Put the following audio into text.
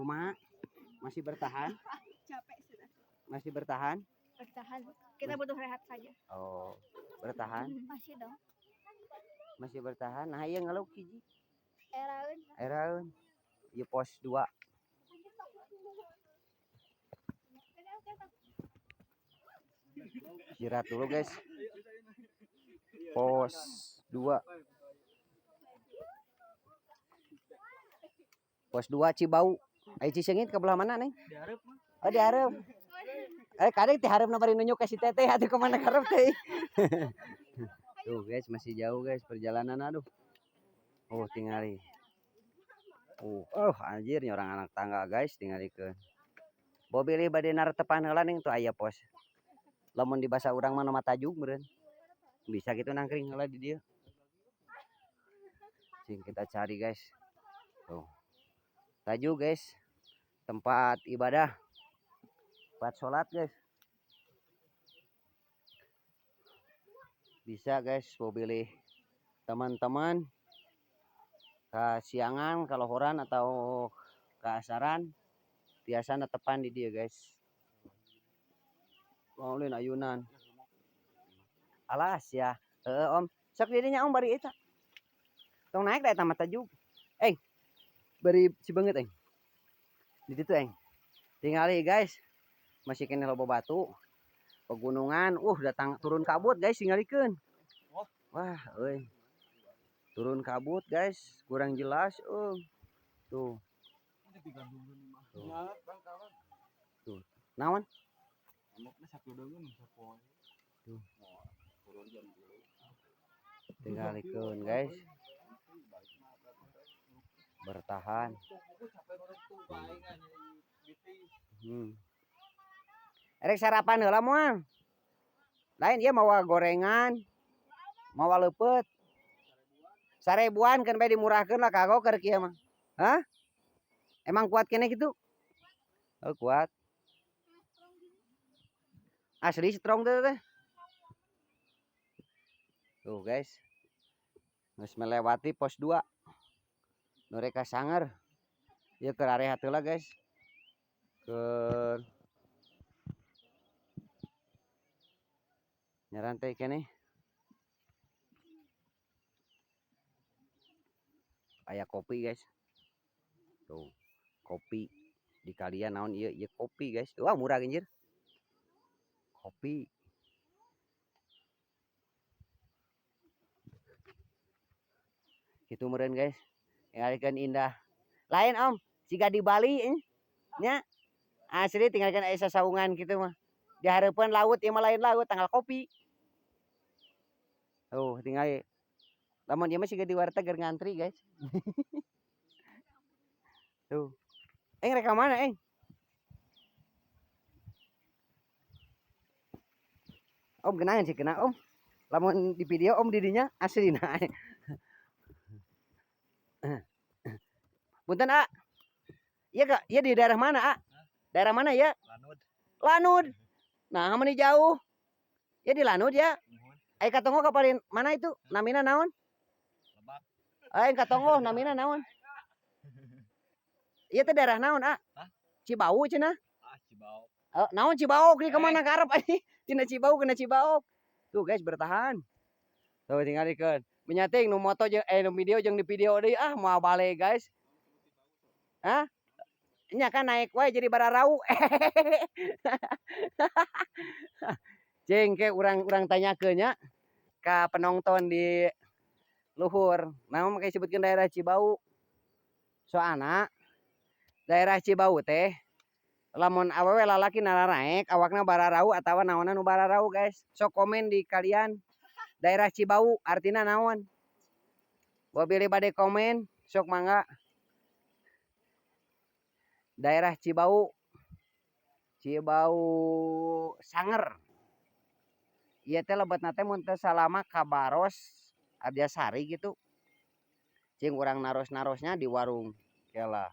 Kumaha? Masih bertahan? Capek sudah. Masih bertahan? Bertahan. Kita butuh rehat saja. Oh, bertahan? Masih dong. Masih bertahan. Nah, ieu ngeluh hiji. Eraun. Eraun. Ieu pos 2. Istirahat dulu, guys. Pos 2. Pos 2 Cibau. Ai Ciseungit ke belah mana, Neng? Di hareup mah. Oh, di hareup. Kadang ti hareupna bari nunjuk ka si teteh atuh kemana karep teh. Tuh guys, masih jauh guys perjalanan, aduh. Oh, tingali. Oh, oh anjir nyorang anak tangga guys, tingalikeun. Bobilih bade naretepan heula ning tuh aya pos. Lamun di basa urang mah nama tajug meureun. Bisa gitu nangkring heula di dieu. Cing kita cari guys. Tuh. Tajug guys. Tempat ibadah. Tempat sholat guys. Bisa guys, mau pilih teman-teman kesiangan, kalohoran atau keasaran, biasa netepan di dia guys. Mau ulin ayunan. Alas ya. Heeh om, sok dirinya om bari eta. Tong naik da eta mah tajug. Bari si beungeut eng. Di ditu eng. Tingali guys. Masih kene loba batu. Pegunungan, datang turun kabut guys, tingalikeun. Wah, euy. Turun kabut guys, kurang jelas, Tuh. Tuh. Tuh. Naon? Tuh. Tingalikeun guys. Bertahan. Erek sarapan heula moal. Lain ieu mawa gorengan, mawa leupeut. 1000-an kan bae dimurahkeun lah kagok keur kieu mah. Hah? Emang kuat keneh kitu? Oh, kuat. Asli strong teh teh. Tuh guys. Geus melewati pos 2. Nu rek ka Sanger. Ieu keur arehat heula guys. Keur nyarantai keneh. Aya kopi guys. Tuh, kopi di kalian naon ieu? Ieu kopi guys. Wah, murah anjir. Kopi. Kitu meureun guys. Tingalikeun indah. Lain om, siga di Bali nya. Asli tinggalkan aya sasaungan kitu mah. Di hareupeun laut ieu mah lain laut, tanggal kopi. Tuh, tingali. Lamun ieu mah siga di warteg keur ngantri guys. Tuh. Rek ka mana, eng? Om kenangan sih kena om. Lamun di video om didinya asli nah. Punten A. Iya Kak, iya di daerah mana A? Daerah mana ya? Lanud. Lanud. Nah, meni jauh. Ya di Lanud ya. Nuhun. Katongo kapalin mana itu? Namina naon? Lebak. Katongo namina naon? Iya teh daerah naon, A? Hah? Cibau cenah. Ah, Cibau. Naon Cibau? Di kemana karep anjing? Tina Cibau kena Cibaok. Tuh guys bertahan. Tuh tingalikeun. Menyating nu moto jeung nu video jeung di video deui ah moal balik guys. Hah? Nya kan naik wae jadi bararau. Cing ke urang-urang tanyakeun nya ka penonton di luhur. Naon make disebutkeun daerah Cibau? Soalna daerah Cibau teh lamun awewe lalaki nararaek awakna bararau atawa naonan nu bararau guys. Sok komen di kalian daerah Cibau artina naon? Bilih bade komen sok mangga. Daerah Cibau, Cibau Sanger. Ieu teh lebetna teh mun teu salama ka Baros Arjasari gitu. Cing urang naros-narosnya di warung kela.